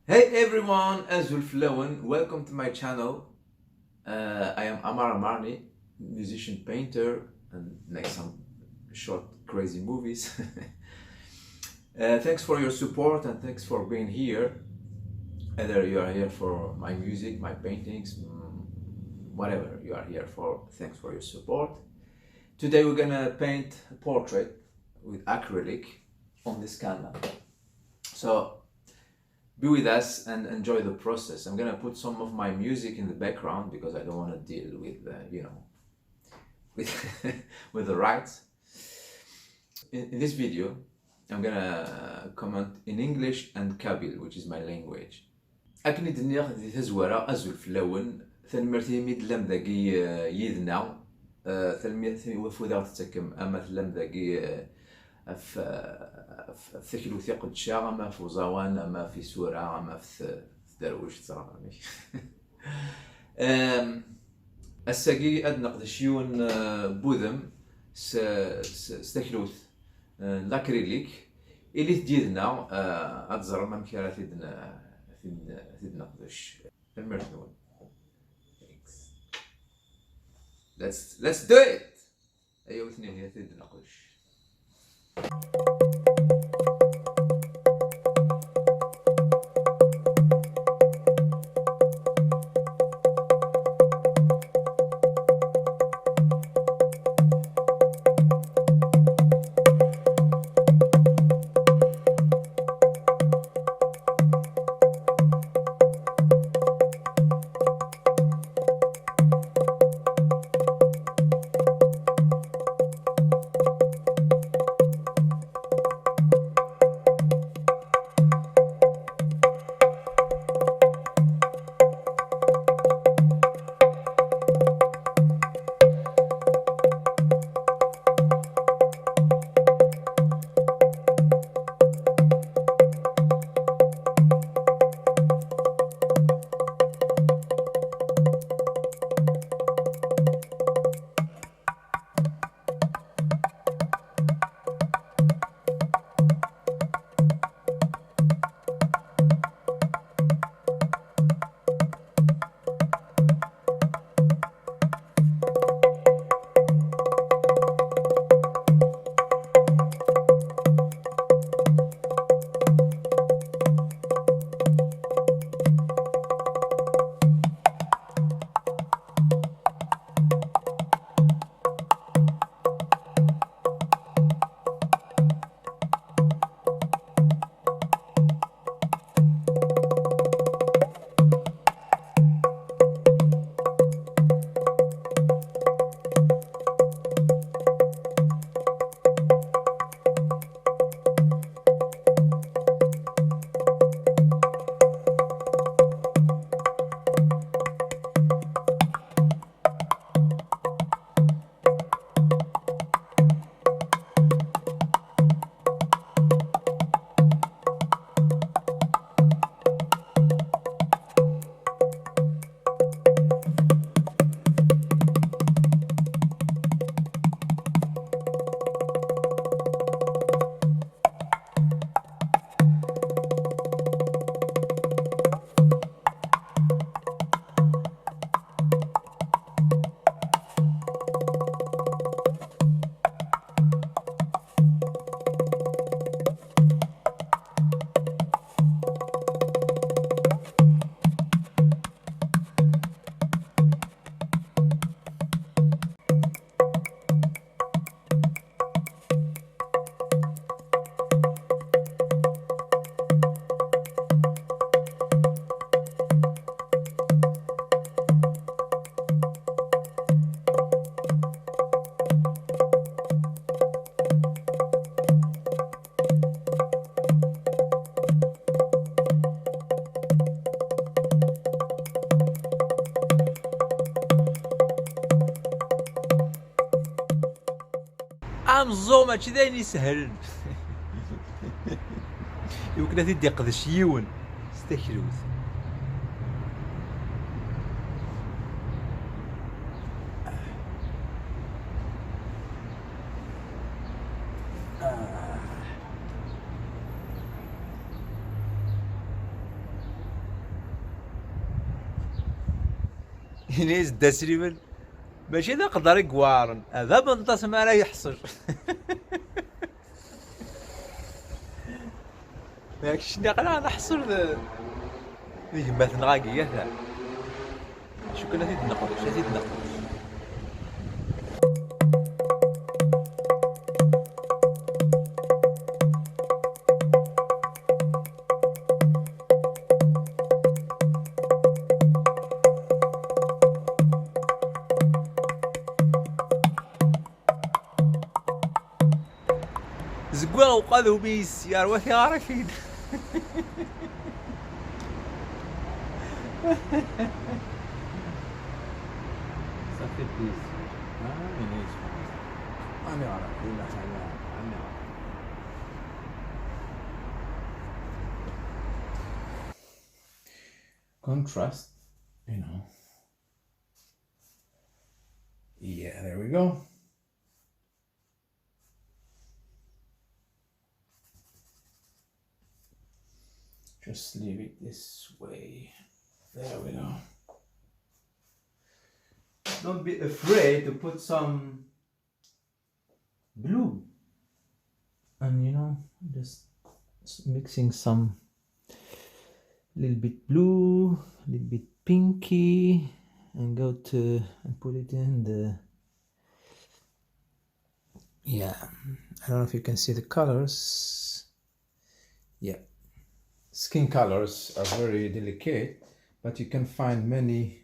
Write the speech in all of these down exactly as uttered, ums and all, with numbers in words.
Hey everyone, azul fell-awen, welcome to my channel. Uh, I am Amar Amarni, musician, painter, and make some short crazy movies. Uh, thanks for your support and thanks for being here. Whether you are here for my music, my paintings, mm, whatever you are here for, thanks for your support. Today we're gonna paint a portrait with acrylic on this camera. So be with us and enjoy the process. I'm gonna put some of my music in the background because I don't wanna deal with, uh, you know, with, with the rights. In, in this video, I'm gonna comment in English and Kabyle, which is my language. Akken i d-nniɣ di tazwara, azul fell-awen, tanemmirt imi d-tellam dagi, eh, yid-neɣ. Eh, tanemmirt i wafud aɣ-d-tettakem, ama tellam dagi, eh, ɣef, ɣef, ɣef taklut iqeddceɣ, ama ɣef uẓawan, ama ɣef isura, ama ɣef t-, tderwict, ẓriɣ amek. Em, ass-agi ad neqdec yiwen, eh, n wudem s, s, s taklut, eh, n l'acrylique. Ilit-d yid-neɣ, eh, ad teẓrem amek ara t-id-, t-id-, t-id-neqdec. Tanemmirt-nwen. Thanks. Let's, let's do it! Ay awten ihi, ad t-id-neqdec. Ameẓẓuɣ mačči d ayen isehlen. Iwakken ad t-id-iqdec yiwen s taklut. Ini-as Dda Sliman, mačči d aqedder i iweɛren, d abenṭas mi ara yeḥṣel. Yak cniɣ neɣ neḥṣel d, d gma-tneɣ-agi, ata. Acu kan, ad t-id-neqdec, ad t-id-neqdec. Zeggaɣ uqadum-is yerwa tiɣrifin. Ça fait plaisir. Ah, il est عميرة، ولا خلاها عميرة. Contrast, you know. Yeah, there we go. Just leave it this way. There we go. Don't be afraid to put some blue. And, you know, just s- mixing some little bit blue, little bit pinky, and go to and put it in the, yeah, I don't know if you can see the colors. Yeah. Skin colors are very delicate, but you can find many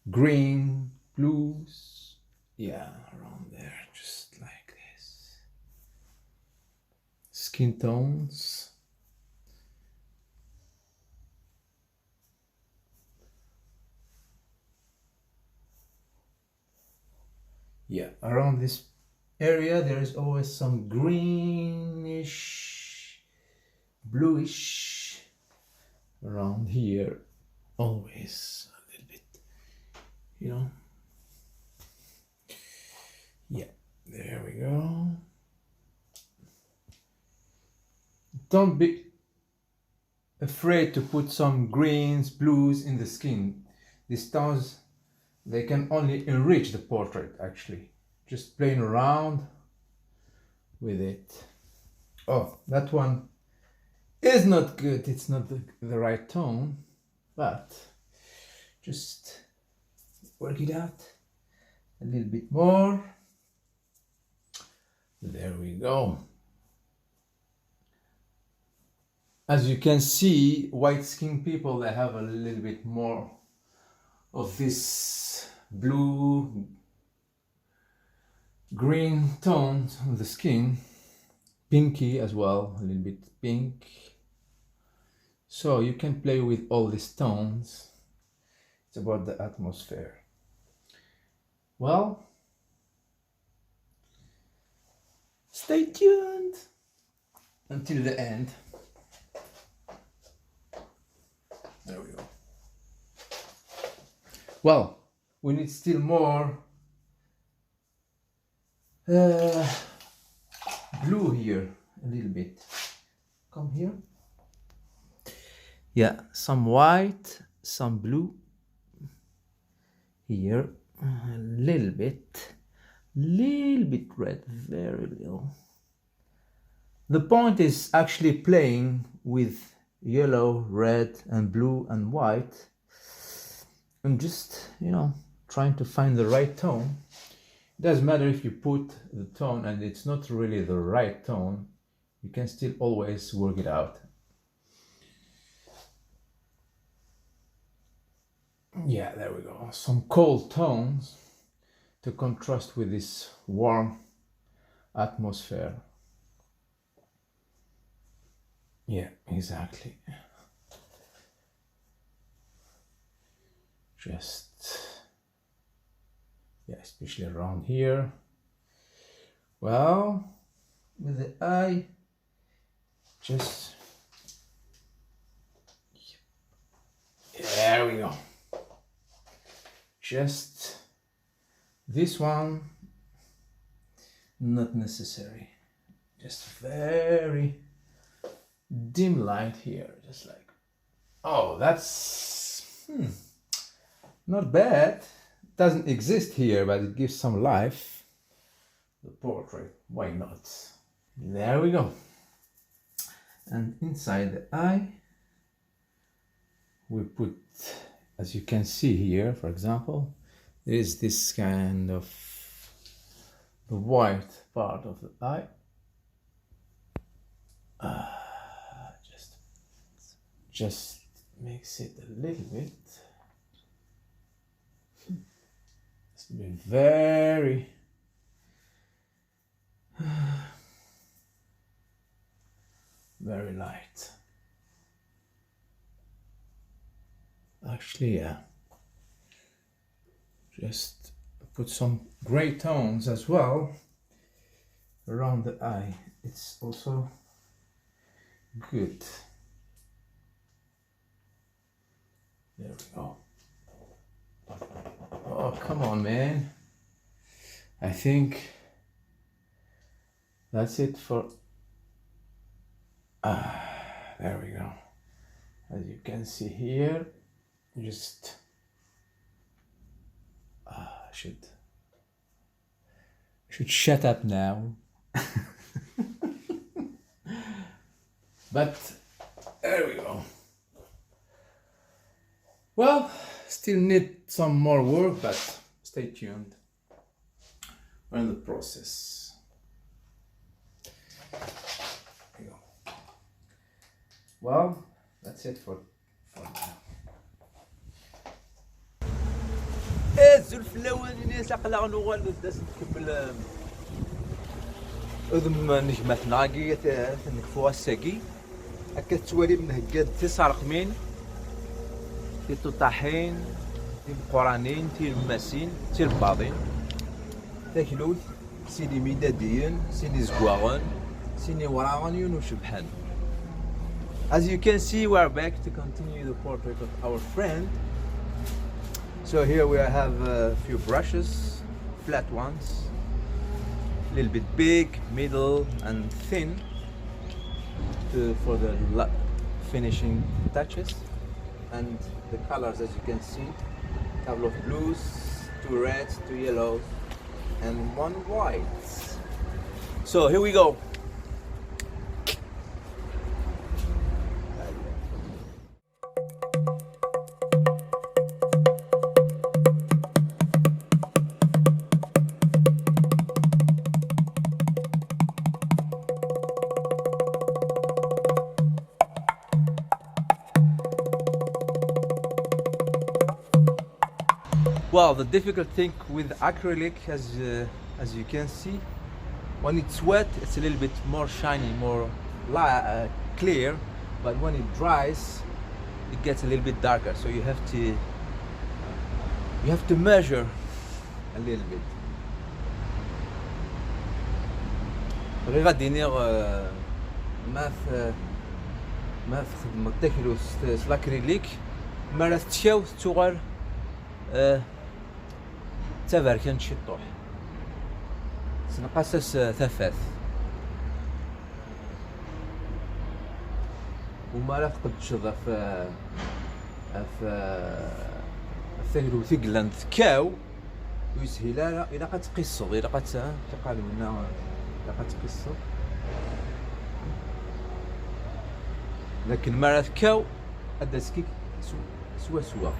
green, blues, yeah, around there, just like this. Skin tones. Yeah, around this area there is always some greenish, bluish around here, always a little bit, you know. Yeah, there we go. Don't be afraid to put some greens, blues in the skin. These tones, they can only enrich the portrait, actually. Just playing around with it. Oh, that one is not good. It's not the, the right tone, but just work it out a little bit more. There we go. As you can see, white skin people, they have a little bit more of this blue, green tones on the skin. Pinky as well, a little bit pink. So you can play with all these tones. It's about the atmosphere. Well, stay tuned until the end. There we go. Well, we need still more, uh, blue here, a little bit. Come here. Yeah, some white, some blue. Here, a little bit, little bit red, very little. The point is actually playing with yellow, red, and blue and white, and just, you know, trying to find the right tone. It doesn't matter if you put the tone and it's not really the right tone, you can still always work it out. Yeah, there we go. Some cold tones to contrast with this warm atmosphere. Yeah, exactly. Just, yeah, especially around here. Well, with the eye, just, there we go. Just this one, not necessary. Just very dim light here, just like, oh, that's, hmm. Not bad. Doesn't exist here, but it gives some life. The portrait, why not? There we go. And inside the eye, we put, as you can see here, for example, there is this kind of the white part of the eye. Uh, just, just mix it a little bit. It's been very, very light. Actually, yeah. Just put some gray tones as well around the eye. It's also good. There we go. Oh, come on, man. I think that's it for. Ah, there we go. As you can see here, just. Ah, I should. I should shut up now. But there we go. Well, still need some more work, but stay tuned. We're in the process. There we go. Well, that's it for, for now. Azul fell-awen, ini-as aql-aɣ nuɣal d as-nkemmel, eh, udem n gma-tneɣ-agi, at-, at-, nekfu ass-agi. Akka tettwalim, nhegga-d tiṣerqmin, tiṭuṭaḥin, timeqqranin, tilemmasin, tilebbaḍin, taklut, sin imidadiyen, sin izeggaɣen, sin iwraɣen, yiwen ucebḥen. As you can see, we are back to continue the portrait of our friend. So here we have a few brushes, flat ones, a little bit big, middle, and thin to, for the la-, finishing touches. And the colors, as you can see, couple of blues, two reds, two yellows, and one white. So here we go. Well, the difficult thing with acrylic, as, uh, as you can see, when it's wet, it's a little bit more shiny, more li-, uh, clear, but when it dries, it gets a little bit darker. So you have to, you have to measure a little bit. Bɣiɣ ad d-iniɣ, uh, ma f-, ma txedmeḍ taklut s, s l'acrylique, mi ara tettkaw, tettuɣal, uh, d taberkant ciṭṭuḥ. Tesneqas-as, uh, tafat. Uma ara tqeddceḍ ɣef, ɣef, ɣef taklut i yellan tekkaw, ur yeshil ara, ilaq ad tqisseḍ, ilaq ad tt-, tiqalwin-a, ilaq ad tqisseḍ. Lakin mi ara tekkaw, ad d-askik sw-, swaswa.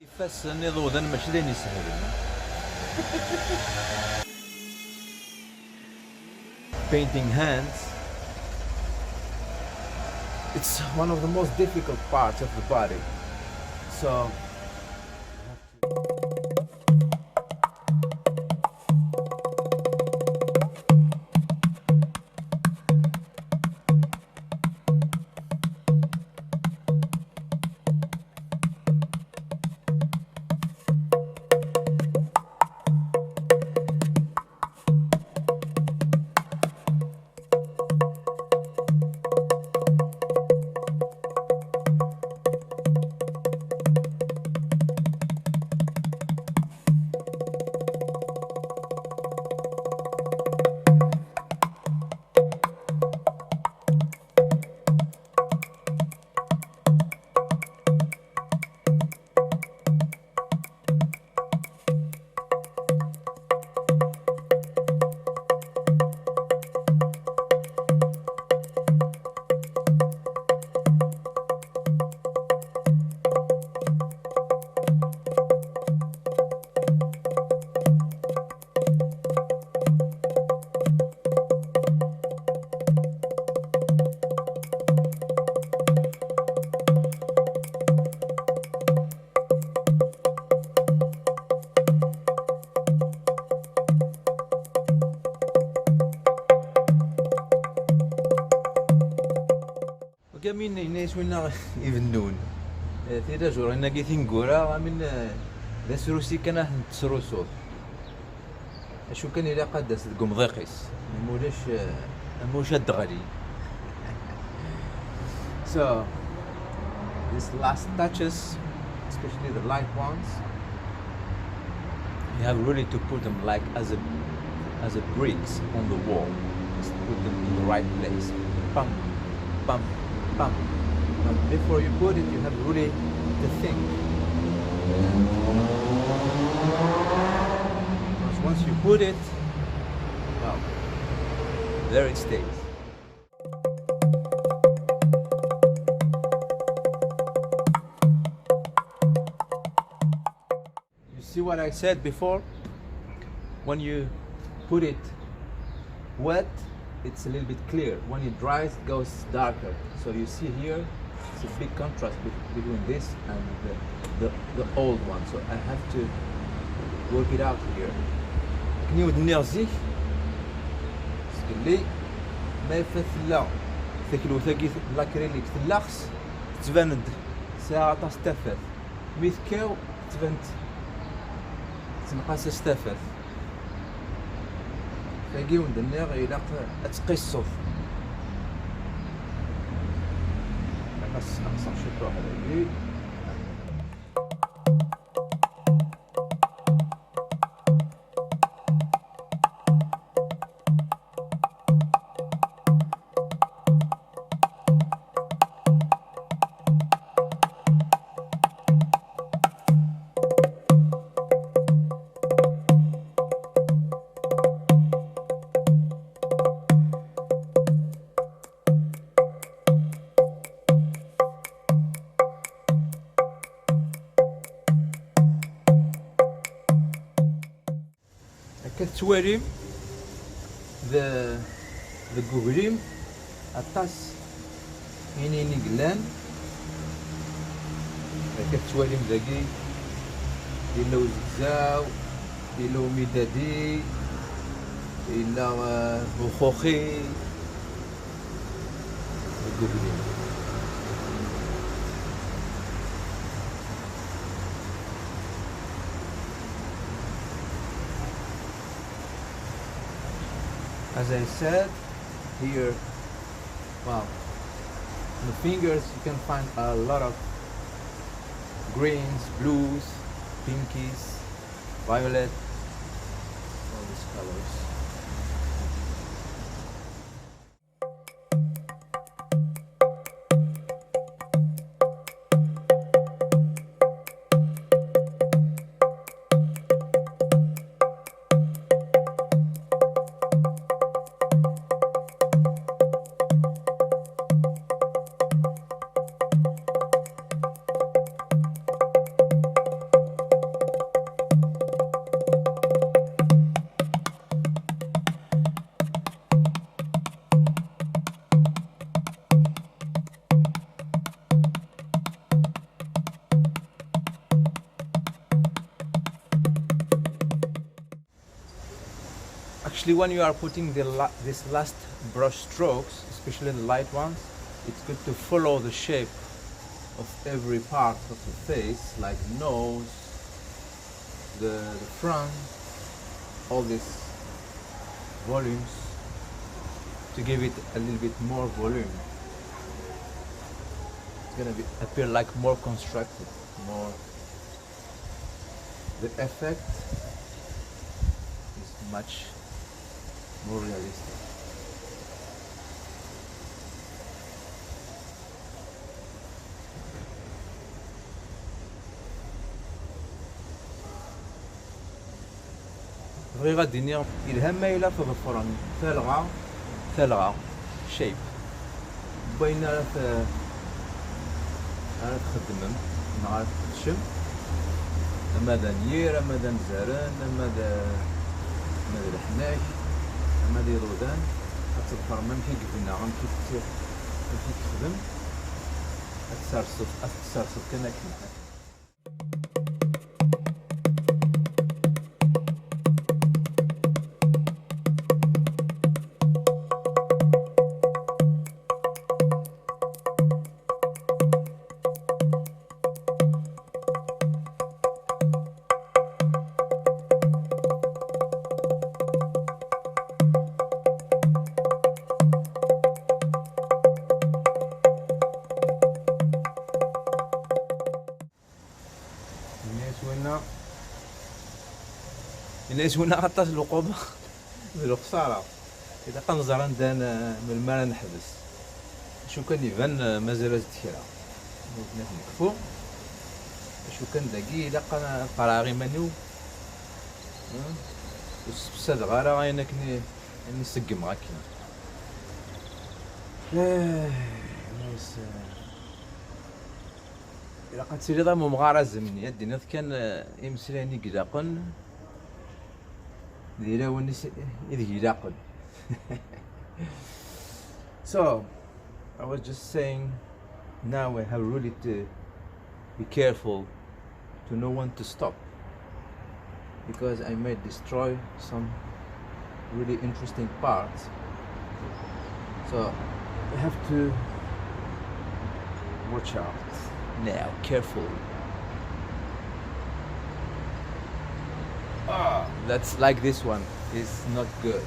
Ifassen iḍudan mačči d ayen isehlen. Painting hands, it's one of the most difficult parts of the body. So, Kamin yenna-yas winna ibennun. Eh, tira jurin-agi tineggura, amin, eh, d asrusi kan ad tent-tesrusuḍ. Acu kan ilaq ad d-tas deg umḍiq-is. Ma ulac, eh, amuc ad d-ɣli. So, these last touches, especially the light ones, you have really to put them like as a, as a bricks on the wall. Just put them in the right place. Pam, pam, pam. But before you put it, you have really to think. Because once you put it, well, there it stays. You see what I said before? When you put it wet, it's a little bit clear. When it dries, it goes darker. So you see here, it's a big contrast be- between this and the, the, the old one. So I have to work it out here. Akken i wen-d-nniɣ zik, sgelli, ma yeffa tella taklewt-agi n l'acrylique tellaxes, tettban-d tesɛa aṭas n tafat. Mi tekkaw, tettban-d tenqas-as tafat. Tagi wen-d-nniɣ ilaq ad tqisseḍ. Ilaq ad sneqseɣ ciṭuḥ dagi. Akka tettwalim de- deg uglim aṭas inin i yellan. Akka tettwalim dagi, yella uzegzaw, yella umidadi, yella, eh, uxuxi. Deg uglim. As I said, here, well, on the fingers you can find a lot of greens, blues, pinkies, violet, all these colors. Actually, when you are putting the la- these last brush strokes, especially the light ones, it's good to follow the shape of every part of the face, like nose, the, the front, all these volumes, to give it a little bit more volume. It's gonna be appear like more constructed, more. The effect is much more realistic. Bɣiɣ ad d-iniɣ, yelha ma yella tḍefrem talɣa, talɣa, shape, n wayen ara t-, ara txeddmem neɣ ara tqedcem, ama d anyir, ama d anzaren, ama d, ama d leḥnak, ama d iḍudan, ad tḍefrem amek i yebna, amek i t-, amek i yexdem, ad tserseḍ, ad t-tserseḍ kan akken. Yella yeswin-aɣ aṭas n lquma d lexsara. Ilaq ad nẓer anda n-, melmi ara neḥbes. Acu kan iban, eh, mazal-as-d kra. Nutni ad nekfu. Acu kan dagi ilaq ad qarɛeɣ iman-iw. Hmm? Ur ssefsadeɣ ara ayen akken i, ayen i ṣeggmeɣ akken. Eh, yes, eh. Ilaq ad tiliḍ am umɣar azemni, ad d-tiniḍ kan, eh, imeslayen i ilaqen, d ilawen i s-, ideg ilaqen. So, I was just saying, now I have really to be careful to know when to stop, because I may destroy some really interesting parts. So I have to watch out now, careful. Ah, that's like this one is not good.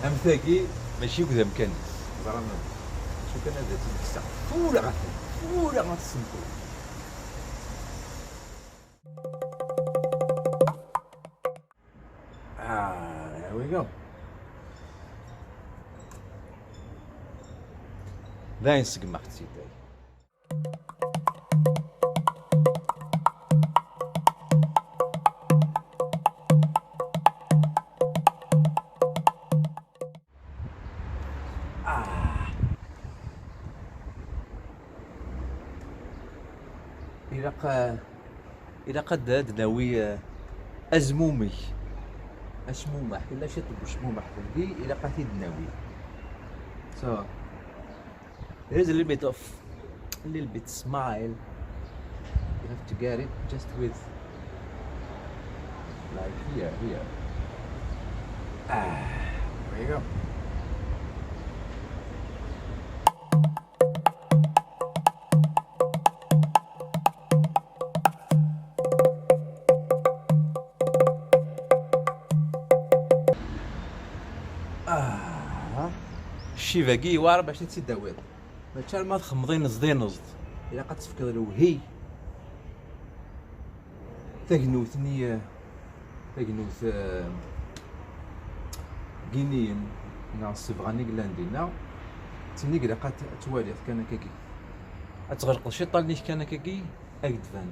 Am tagi, mačči deg amkan-is. Ẓran acu kan ad tt-id-kkseɣ. Fula ɣef, fula ɣef tsemkul. Ah, there we go. Dayen ṣeggmeɣ-tt-id. Ah. Ilaq, eh, ilaq ad, ad d-nawi, eh, azmumeg. Acmumeḥ, illa ciṭ n ucmumeḥ dagi, ilaq ad t-id-nawi. So, there's a little bit of, a little bit smile. You have to get it just with, like, here, here. Ah, there you go. Ah, ccib-agi yewɛer bac ad tt-id-tawiḍ. Mačči arma txemmeḍ ineẓd ineẓd. Ilaq ad tefkeḍ lewhi. Tagnewt-nni, eh, tagnewt, eh, n yiniyen neɣ ssebɣa-nni yellan dinna, d tin i ilaq ad t-, ad twaliḍ kan akkagi. Ad tɣelqeḍ ciṭṭal-nni-k kan akkagi, ad k-d-tban.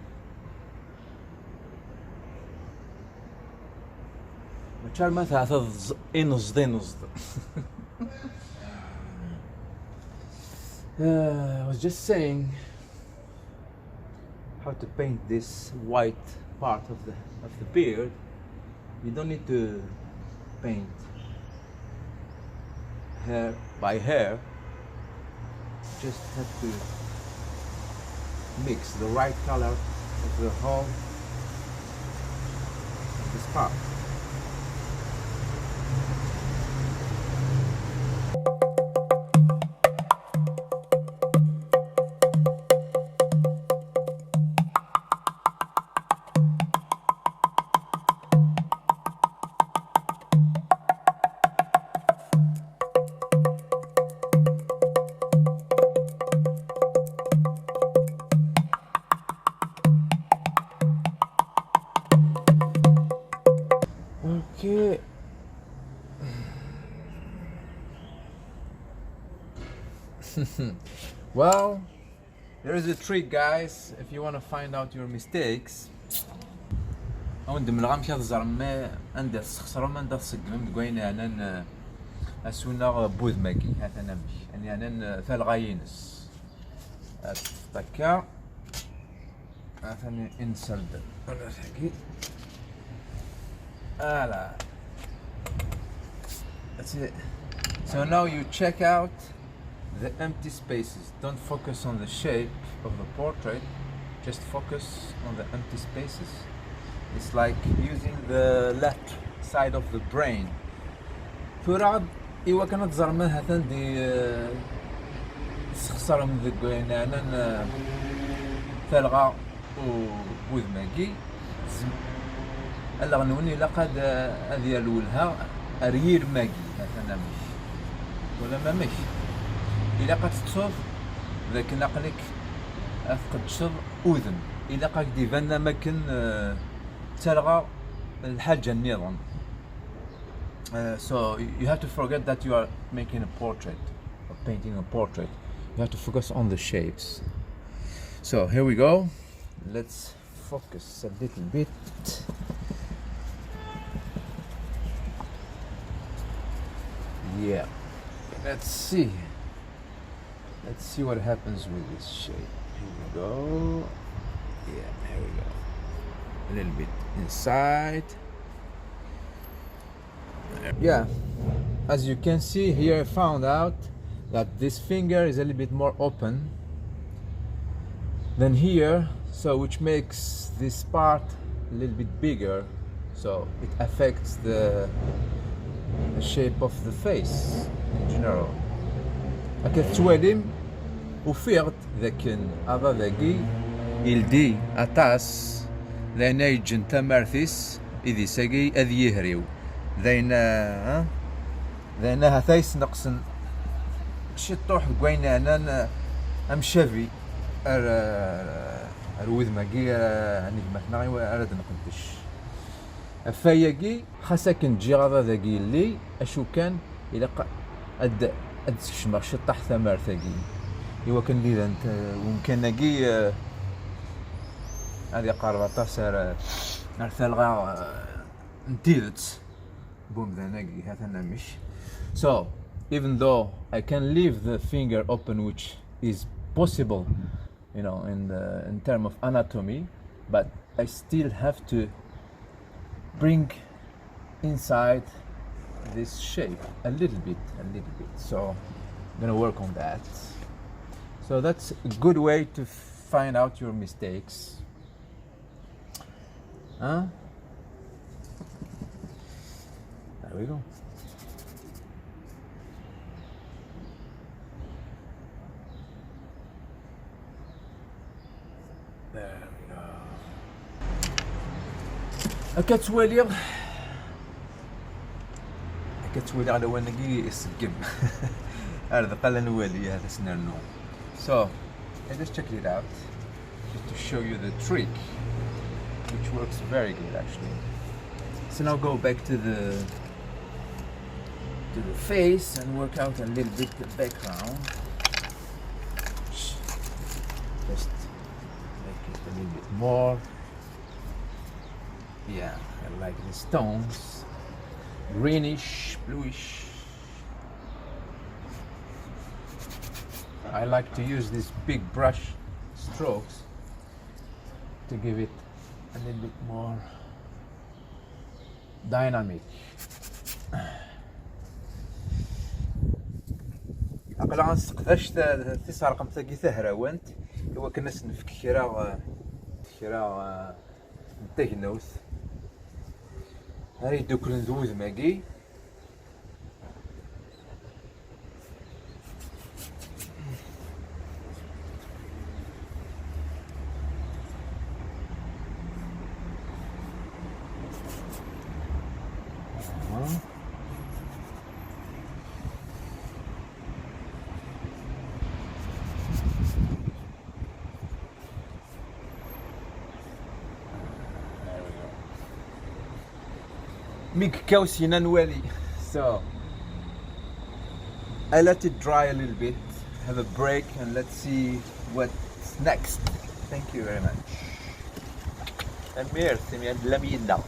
Mačči arma teɛtiḍ z-, ineẓd ineẓd. Uh, I was just saying how to paint this white part of the, of the beard. You don't need to paint hair by hair. Just have to mix the right color of the whole of this part. Okay. Well, there is a trick, guys. If you want to find out your mistakes, ad wen-d-mleɣ amek ad teẓrem ma anda tesxeṣrem, anda tṣeggmem deg wayen yeɛnan, eh, asuneɣ n wudem-agi, atan amek, ayen yeɛnan, eh, talɣa-ines. Ad teṭṭef akka. Atan insert. Voilà. That's it. So now you check out the empty spaces. Don't focus on the shape of the portrait. Just focus on the empty spaces. It's like using the left side of the brain. Tura, i wakken ad teẓrem ahat anda i, eh, tesxeṣrem deg wayen yeɛnan, eh, talɣa n wudem-agi, zem-, allaɣ-nwen ilaq ad, ad yerr lwelha ar yirem-agi, atan amek. Twalam amek? Ilaq ad tettuḍ d akken aql-ik ad tqeddceḍ udem. Ilaq ad k-d-iban am akken, eh, Ttalɣa lḥaǧa nniḍen. Uh, so you have to forget that you are making a portrait or painting a portrait. You have to focus on the shapes. So here we go. Let's focus a little bit. Yeah. Let's see. Let's see what happens with this shape. Here we go. Yeah, here we go. A little bit inside. Yeah, as you can see here, I found out that this finger is a little bit more open than here, so which makes this part a little bit bigger, so it affects the, the shape of the face in general. Akka tettwalim, ufiɣ-d dakken aḍad-agi yeldi aṭas, d ayen ay yeǧǧen tamart-is idis-agi ad yihriw. D ayen, ah, d ayen ahat ay sneqsen ciṭṭuḥ deg wayen yeɛnan, ah, amcabi ar, ar wudem-agi, ah, n gma-tneɣ i wa-, ara d-nqeddec. Ɣef wayagi, xas akken ǧǧiɣ aḍad-agi yelli, acu kan, ilaq ad, ad d-skecmeɣ ciṭṭaḥ tamart-agi, i wakken lidan t-, umkan-agi, eh, ad iqerreb aṭas ar, ar talɣa, eh, n tidet n umdan-agi, ha-t-an amek. So, even though I can leave the finger open, which is possible, you know, in the, in term of anatomy, but I still have to bring inside this shape a little bit, a little bit. So I'm gonna work on that. So that's a good way to find out your mistakes. Huh? There we go. There we go. Akka ttwaliɣ, akka ttwaliɣ lawan-agi iseggem. Ar deqqal ad nwali, ad as-nernu. So, let us check it out, just to show you the trick, which works very good actually. So now go back to the, to the face and work out a little bit the background. Just make it a little bit more. Yeah, I like these tones. Greenish, bluish. I like to use these big brush strokes to give it a little bit more dynamic. Aql-aɣ nesseqdac ta-, tisreqmt-agi tahrawant i wakken ad s-nefk kra, kra n tagnawt ara yedduklen d wudem-agi. Mi yekkaw syin ad nwali. So, I let it dry a little bit, have a break, and let's see what's next. Thank you very much. Tanemmirt, imi tellam yid-neɣ.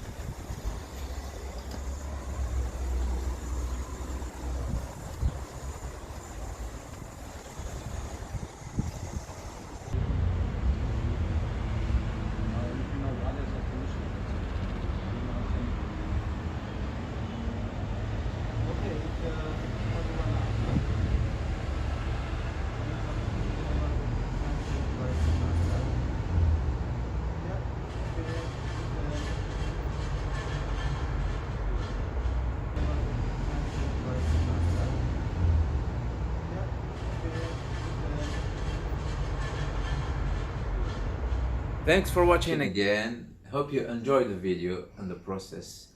Thanks for watching again. Hope you enjoyed the video and the process.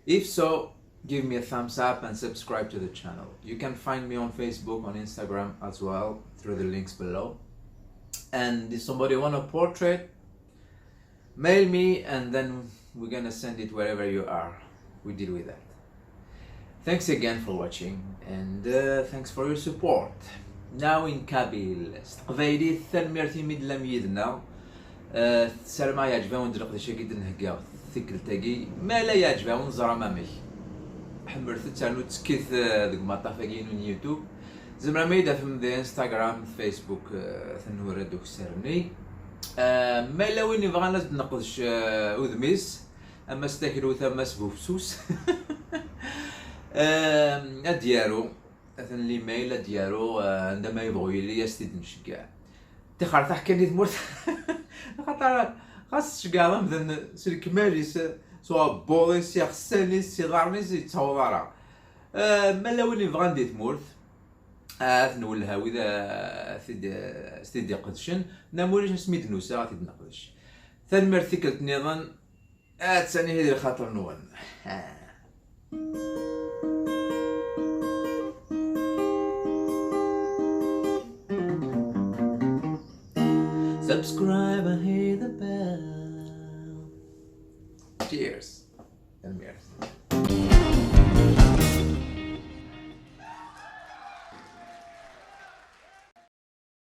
If so, give me a thumbs up and subscribe to the channel. You can find me on Facebook, on Instagram as well, through the links below. And if somebody want a portrait, mail me and then We're gonna send it wherever you are. We deal with that. Thanks again for watching and uh, thanks for your support. Now in Kabyle, s teqbaylit, tanemmirt imi d-tellam yid-neɣ. Uh, ssarameɣ yeɛjeb-awen-d leqdic-agi d-nhegga tikkelt-agi. Ma la yeɛjeb-awen, ẓram amek. Ḥemmlet ad ternu ttekkit uh, deg umaṭṭaf-agi-inu n YouTube. Tzemrem ad yi-d-tafem di Instagram, Facebook, uh, tenura-d ukessar-nni. Uh, ma yella win yebɣan ad d-neqdec uh, udem-is, ama s taklut, ama s bufsus. Ehm, ad d-yaru, atan l'email, ad d-yaru, eh, anda ma yebɣu yili, ad s-t-id-nceggeɛ. Tixer taḥkan i tmurt. Axaṭer ɣas tceggɛeḍ amdan s lekmal-is, s uɛebbuḍ-is, s iɣessan-is, s iḍarren-is, yettaweḍ ara. Eh, ma la win yebɣan di tmurt, ad t-nwelleh wid, eh, t-id-, s t-id-iqedcen, nna ma ulac asmi d-nusa ad t-id-neqdec. Tanemmirt tikkelt nniḍen. Attan ihi di lxaṭer-nwen. Subscribe and hit the bell. Cheers.